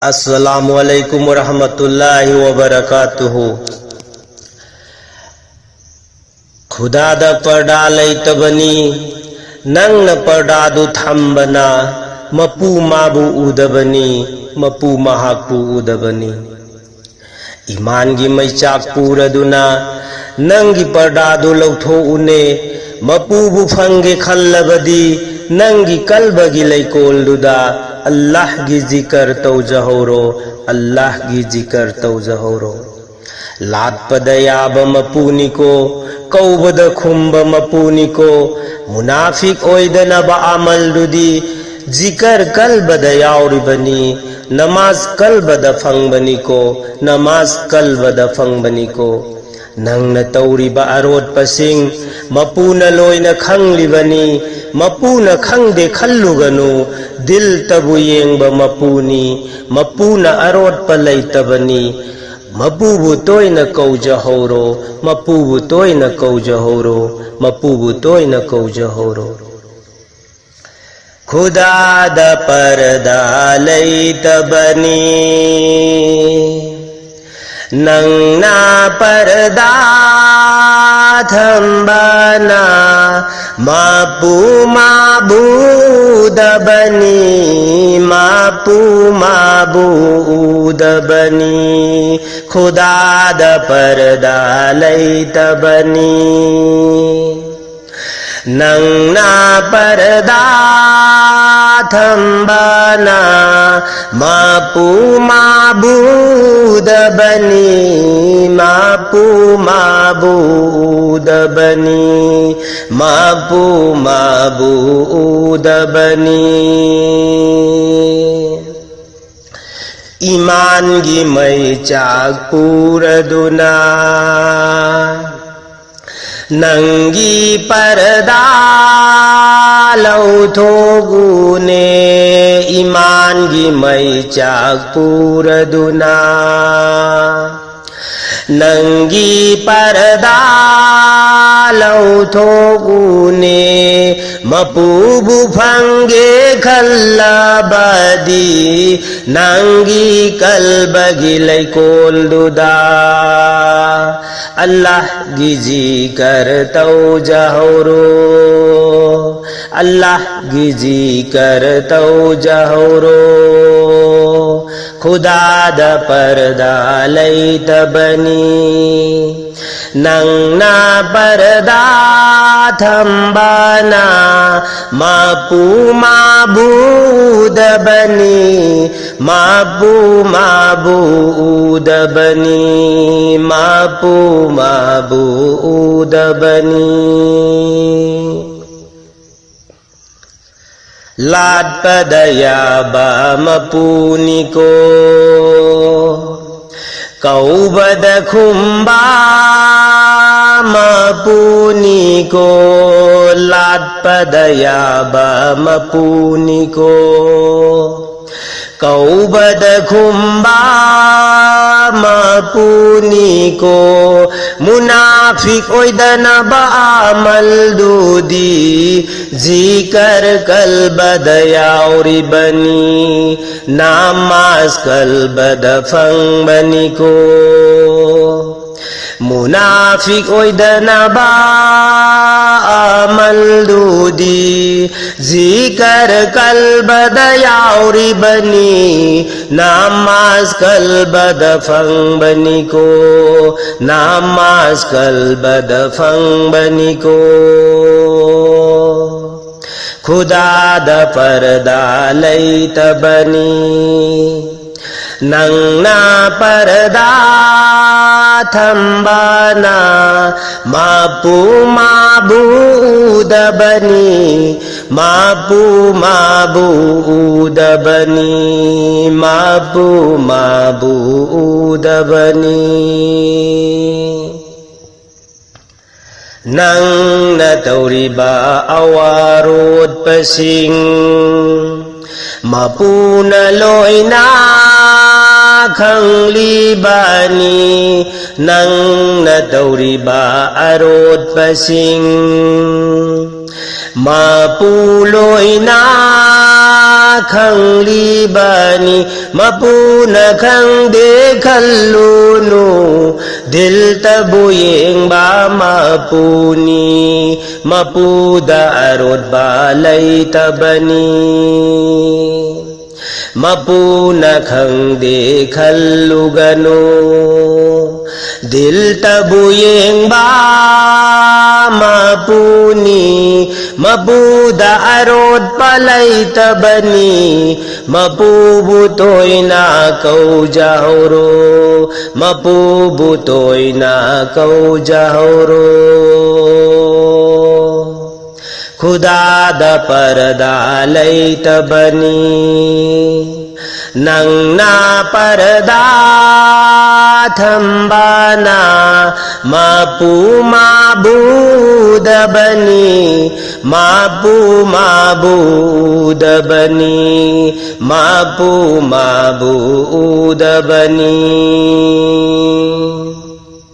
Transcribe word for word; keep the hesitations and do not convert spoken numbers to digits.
ꯑꯁꯂꯥꯃꯨ ꯑꯂꯩꯀꯨꯝ ꯋꯔꯍꯃꯇꯨꯜꯂꯥꯍꯤ ꯋꯕꯔꯀꯥꯇꯨꯍꯨ꯫ ꯈꯨꯗꯥꯗ ꯄꯔꯗꯥ ꯂꯩꯇꯕꯅꯤ, ꯅꯪꯅ ꯄꯔꯗꯥꯗꯨ ꯊꯝꯕꯅ꯫ ꯃꯄꯨ ꯃꯥꯕꯨ ꯎꯗꯕꯅꯤ, ꯃꯄꯨ ꯃꯍꯥꯛꯄꯨ ꯎꯗꯕꯅꯤ꯫ ꯏꯃꯥꯟꯒꯤ ꯃꯩꯆꯥꯛ ꯄꯨꯔꯗꯨꯅ ꯅꯪꯒꯤ ꯄꯔꯗꯥꯗꯨ ꯂꯧꯊꯣꯛꯎꯅꯦ꯫ ꯃꯄꯨꯕꯨ ꯐꯪꯒꯦ ꯈꯜꯂꯕꯗꯤ ꯅꯪꯒꯤ ꯀꯜꯕꯒꯤ ꯂꯩꯀꯣꯜꯗꯨꯗ ꯑꯜꯂꯥꯍꯒꯤ ꯖꯤꯀꯔ ꯇꯧꯖꯍꯧꯔꯣ, ꯑꯜꯂꯥꯍꯒꯤ ꯖꯤꯀꯔ ꯇꯧꯖꯍꯧꯔꯣ꯫ ꯂꯥꯠꯄꯗ ꯌꯥꯕ ꯃꯄꯨꯅꯤꯀꯣ, ꯀꯧꯕꯗ ꯈꯨꯝꯕ ꯃꯄꯨꯅꯤꯀꯣ꯫ ꯃꯨꯅꯥꯐꯤꯛ ꯑꯣꯏꯗꯅꯕ ꯑꯃꯜꯗꯨꯗꯤ ꯖꯤꯀꯔ ꯀꯜꯕꯗ ꯌꯥꯎꯔꯤꯕꯅꯤ, ꯅꯃꯥꯖ ꯀꯜꯕꯗ ꯐꯪꯕꯅꯤꯀꯣ, ꯅꯃꯥꯖ ꯀꯜꯕꯗ ꯐꯪꯕꯅꯤꯀꯣ꯫ ꯅꯪꯅ ꯇꯧꯔꯤꯕ ꯑꯔꯣꯠꯄꯁꯤꯡ ꯃꯄꯨꯅ ꯂꯣꯏꯅ ꯈꯪꯂꯤꯕꯅꯤ꯫ ꯃꯄꯨꯅ ꯈꯪꯗꯦ ꯈꯜꯂꯨꯒꯅꯨ, ꯗꯤꯜꯇꯕꯨ ꯌꯦꯡꯕ ꯃꯄꯨꯅꯤ, ꯃꯄꯨꯅ ꯑꯔꯣꯠꯄ ꯂꯩꯇꯕꯅꯤ꯫ ꯃꯄꯨꯕꯨ ꯇꯣꯏꯅ ꯀꯧꯖꯍꯧꯔꯣ, ꯃꯄꯨꯕꯨ ꯇꯣꯏꯅ ꯀꯧꯖꯍꯧꯔꯣ, ꯃꯄꯨꯕꯨ ꯇꯣꯏꯅ ꯀꯧꯖꯍꯧꯔꯣ꯫ ꯈꯨꯗꯥꯗ ꯄꯔꯗꯥ ꯂꯩꯇꯕꯅꯤ, ꯅꯪꯅ ꯄꯔꯗꯥ ꯊꯝꯕꯅ꯫ ꯃꯄꯨ ꯃꯥꯕꯨ ꯎꯗꯕꯅꯤ, ꯃꯄꯨ ꯃꯥꯕꯨ ꯎꯗꯕꯅꯤ꯫ ꯈꯨꯗꯥꯗ ꯄꯔꯗꯥ ꯂꯩꯇꯕꯅꯤ, ꯅꯪꯅ ꯄꯔꯗꯥ ꯊꯝꯕꯅ꯫ ꯃꯄꯨ ꯃꯥꯕꯨ ꯎꯗꯕꯅꯤ, ꯃꯄꯨ ꯃꯥꯕꯨ ꯎꯗꯕꯅꯤ, ꯃꯄꯨ ꯃꯥꯕꯨ ꯎꯗꯕꯅꯤ꯫ ꯏꯃꯥꯟꯒꯤ ꯃꯩꯆꯥꯛ ꯄꯨꯔꯗꯨꯅ ꯅꯪꯒꯤ ꯄꯔꯗꯥ ꯂꯧꯊꯣꯛꯎꯅꯦ꯫ ꯏꯃꯥꯟꯒꯤ ꯃꯩꯆꯥꯛ ꯄꯨꯔꯗꯨꯅ ꯅꯪꯒꯤ ꯄꯔꯗꯥ ꯂꯧꯊꯣꯛꯎꯅꯦ꯫ ꯃꯄꯨꯕꯨ ꯐꯪꯒꯦ ꯈꯜꯂꯕꯗꯤ ꯅꯪꯒꯤ ꯀꯜꯕꯒꯤ ꯂꯩꯀꯣꯜꯗꯨꯗ ꯑꯜꯂꯥꯍꯒꯤ ꯖꯤꯀꯔ ꯇꯧꯖꯍꯧꯔꯣ꯫ ꯑꯜꯂꯥꯍꯒꯤ ꯖꯤꯀꯔ ꯇꯧꯖꯍꯧꯔꯣ꯫ ꯈꯨꯗꯥꯗ ꯄꯔꯗꯥ ꯂꯩꯇꯕꯅꯤ꯫ ꯅꯪꯅ ꯄꯔꯗꯥ ꯊꯝꯕꯅ ꯃꯄꯨ ꯃꯥꯕꯨ ꯎꯗꯕꯅꯤ꯫ ꯃꯄꯨ ꯃꯥꯕꯨ ꯎꯗꯕꯅꯤ꯫ ꯃꯄꯨ ꯃꯥꯕꯨ ꯎꯗꯕꯅꯤ꯫ ꯂꯥꯠꯄꯗ ꯌꯥꯕ ꯃꯄꯨꯅꯤꯀꯣ꯫ ꯀꯧꯕꯗ ꯈꯨꯝꯕ ꯃꯄꯨꯅꯤꯀꯣ꯫ ꯂꯥꯠꯄꯗ ꯌꯥꯕ ꯃꯄꯨꯅꯤꯀꯣ꯫ ꯀꯧꯕꯗ ꯈꯨꯝꯕ ꯃꯄꯨꯅꯤꯀꯣ꯫ ꯃꯨꯅꯥꯐꯤꯛ ꯑꯣꯏꯗꯅꯕ ꯑꯃꯜꯗꯨꯗꯤ ꯖꯤꯀꯔ ꯀꯜꯕꯗ ꯌꯥꯎꯔꯤꯕꯅꯤ꯫ ꯅꯃꯥꯖ ꯀꯜꯕꯗ ꯐꯪꯕꯅꯤꯀꯣ꯫ ꯃꯨꯅꯥꯐꯤꯛ ꯑꯣꯏꯗꯅꯕ ꯑꯃꯜꯗꯨꯗꯤ ꯖꯤꯀꯔ ꯀꯜꯕꯗ ꯌꯥꯎꯔꯤꯕꯅꯤ꯫ ꯅꯃꯥꯖ ꯀꯜꯕꯗ ꯐꯪꯕꯅꯤꯀꯣ꯫ ꯅꯃꯥꯖ ꯀꯜꯕꯗ ꯐꯪꯕꯅꯤꯀꯣ꯫ ꯈꯨꯗꯥꯗ ꯄꯔꯗꯥ ꯂꯩꯇꯕꯅꯤ꯫ ꯅꯪꯅ ꯄꯔꯗꯥ ꯊꯝꯕꯅ ꯃꯄꯨ ꯃꯥꯕꯨ ꯎꯗꯕꯅꯤ꯫ ꯃꯄꯨ ꯃꯥꯕꯨ ꯎꯗꯕꯅꯤ꯫ ꯃꯄꯨ ꯃꯥꯕꯨ ꯎꯗꯕꯅꯤ꯫ ꯅꯪꯅ ꯇꯧꯔꯤꯕ ꯑꯋꯥꯔꯣꯠꯄꯁꯤꯡ ꯃꯄꯨꯅ ꯂꯣꯏꯅ ꯈꯪꯂꯤꯕꯅꯤ꯫ ꯅꯪꯅ ꯇꯧꯔꯤꯕ ꯑꯔꯣꯠꯄꯁꯤꯡ ꯃꯄꯨ ꯂꯣꯏꯅ ꯈꯪꯂꯤꯕꯅꯤ꯫ ꯃꯄꯨꯅ ꯈꯪꯗꯦ ꯈꯜꯂꯨꯅꯨ, ꯗꯤꯜꯇꯕꯨ ꯌꯦꯡꯕ ꯃꯄꯨꯅꯤ, ꯃꯄꯨꯗ ꯑꯔꯣꯠꯄ ꯂꯩꯇꯕꯅꯤ꯫ ꯃꯄꯨꯅ ꯈꯪꯗꯦ ꯈꯜꯂꯨꯒꯅꯨ, ꯗꯤꯜꯇꯕꯨ ꯌꯦꯡꯕ ꯃꯄꯨꯅꯤ, ꯃꯄꯨꯗ ꯑꯔꯣꯠꯄ ꯂꯩꯇꯕꯅꯤ꯫ ꯃꯄꯨꯕꯨ ꯇꯣꯏꯅ ꯀꯧꯖꯍꯧꯔꯣ, ꯃꯄꯨꯕꯨ ꯇꯣꯏꯅ ꯀꯧꯖꯍꯧꯔꯣ꯫ ꯈꯨꯗꯥꯗ ꯄꯔꯗꯥ ꯂꯩꯇꯕꯅꯤ, ꯅꯪꯅ ꯄꯔꯗꯥ ꯊꯝꯕꯅ ꯃꯄꯨ ꯃꯥꯕꯨ ꯎꯗꯕꯅꯤ, ꯃꯄꯨ ꯃꯥꯕꯨ ꯎꯗꯕꯅꯤ, ꯃꯄꯨ ꯃꯥꯕꯨ ꯎꯗꯕꯅꯤ꯫